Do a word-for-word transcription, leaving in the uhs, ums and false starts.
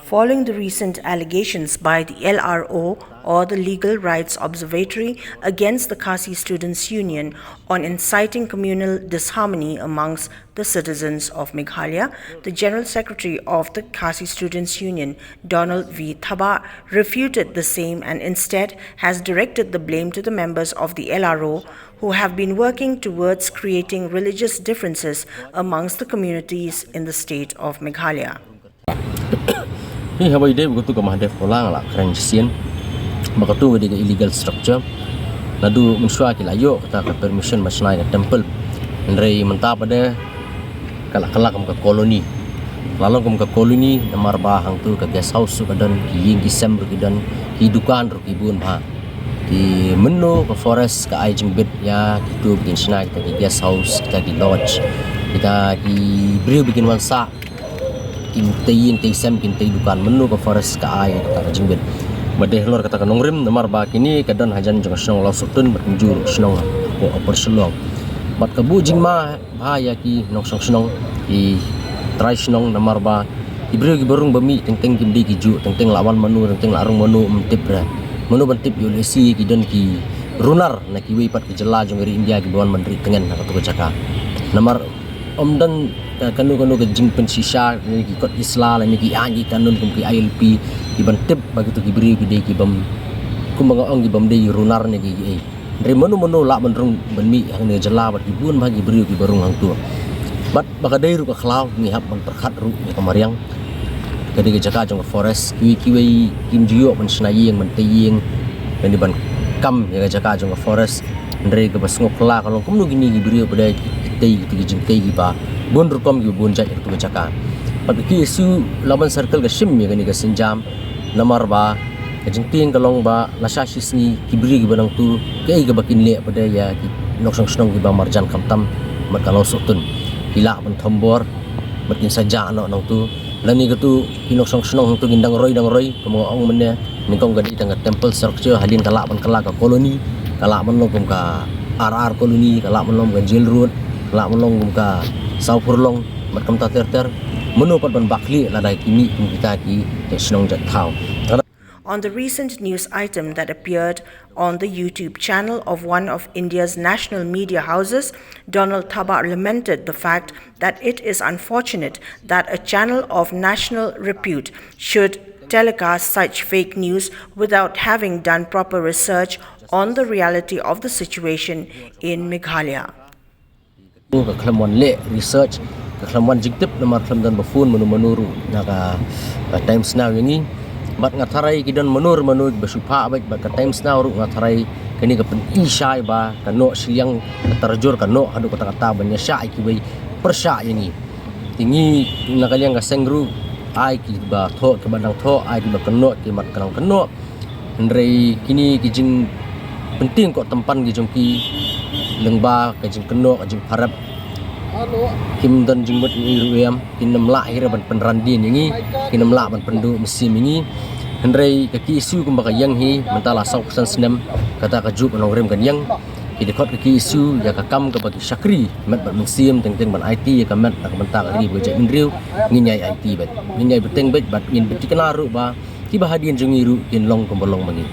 Following the recent allegations by the L R O, or the Legal Rights Observatory, against the Khasi Students Union on inciting communal disharmony amongst the citizens of Meghalaya, the General Secretary of the Khasi Students Union, Donald V Thabah, refuted the same and instead has directed the blame to the members of the L R O who have been working towards creating religious differences amongst the communities in the state of Meghalaya. Hi haba ide begitu ka Mahadev Kolang la kren sien. Begitu dia ka illegal structure. Naduh mynshuwa ki la ïoh kata ka permission ba shna ïa ka temple. Hynrei mynta pat de ka la kylla kum ka colony. La long kum ka colony namar ba hangtu ka guest house ruh ka don, ki ïing ki sem ruh ki don, ki dukan ruh ki bun bha. Ki mynno ka forest ka ai jingbit ïa kitu ba kin shna kita ki guest house, kita ki lodge, kita ki briew ba kin wan sah, kin tei ïing tei sem, kin tei dukan, mynno ka forest ka ai kata ka jingbit. Bad dei halor kata ka nongrim namar ba kine ka don hajan jong ka shnong Lawsohtun bad kumjuh ruh shnong hapoh Upper Shillong. Bad ka buh jingma bha ïa ki nongshong shnong, ki trai shnong namar ba ki briew kiba rung ba mih teng teng kim dei kijuh, teng teng la wan mano, teng teng la rung mano, ym tip re. Mano ban tip ïoh lehse ki don ki runar na kiwei pat ki jylla jong ka ri India kiba wan ban rieh tngen ha katu ka jaka. Namar ym don ka kano kano ka jingpynshisha, ki kot ki sla lane ki aiñ ki kanun kum ki I L P kiban tip ba kitu ki briew ki dei kibym, kumba nga ong, kibym dei runar ne ki ei. Hynrei mano mano lah ban rung ban mih hangne jylla bad ki bun bha ki briew kiba rung hangtu. Bad ba ka dei ruh ka khlaw ngi hap ban pyrkhat ruh ïa ka mariang. Ka dei ka jaka jong ka forest, kiwei kiwei kim ju ïoh ban shna ïing, ban tei ïing, lane ban kam ïa ka jaka jong ka forest. Hynrei kaba sngewkhlaiñ ka long kumno kine ki briew ba dei ki tei kitu ki jingtei kiba bun rukom kiba bun jait ha katu ka jaka. Bad ka K S U Laban Circle ka shim ïa kane ka sienjam namar ba ka jingtieng ka long ba lashai shi sngi ki briew kiba nangtu kaei kaba kin leh pat de ïa ki nongshong shnong kiba marjan khamtam bad ka Lawsohtun. Ki lah ban thombor bad kin sa jah noh nangtu. Lane katu ki nongshong shnong hangtu kin dang roi dang roi, kumba nga ong mynne, nyngkong ka dei tang ka temple structure, hadien ka lah ban kylla ka colony, ka lah ban long kum ka R R colony, ka lah ban long ka jail road, ka lah ban long kum ka Sawphurlong bad kumta ter ter. Mano pat ban bakhleh lada ki mih kum kita ki jait shnong jait thaw. On the recent news item that appeared on the YouTube channel of one of India's national media houses, Donald Thabah lamented the fact that it is unfortunate that a channel of national repute should telecast such fake news without having done proper research on the reality of the situation in Meghalaya. Ka khlem wan leh research, ka khlem wan jingtip namar khlem don ba phone mano mano ruh na ka, ka Times Now ïa ngi. Bad nga tharai ki don mano mano ba shu phah bad, bad ka Times Now ruh nga tharai kane ka pyni shai ba ka noh shiliang, ka tarjur ka noh haduh katta katta ban ïa shah ïa kiwei pyrshah ïa ngi. Te ngi na ka liang ka seng ruh ai kiba thoh kiba dang thoh, ai kiba kynnoh kiba dang kynnoh. Hynrei kine ki jingpyntieng koh tympan ki jong ki lyngba ka jingkynnoh ka jingpharep, kim don jingmut ngi ruh em, kin ym lah hi re ban pynran dien ïa ngi, kin ym lah ban pynduh mynsiem ïa ngi. Hynrei ka K S U kumba ka ïeng hi mynta la saw phew san snem, kata kajuh ka nongrim kan ïeng. Ki dkhot ka K S U ïa ka kam kaba ki shakri met bad mynsiem teng teng ban aiti ïa ka met na ka bynta ka ri bad ka jaitbynriew. Ngin ïai aiti bad ngin ïai bteng bad bad ngin bteng kane ruh ba kiba hadien jong ngi ruh kin long kumba long ma ngi.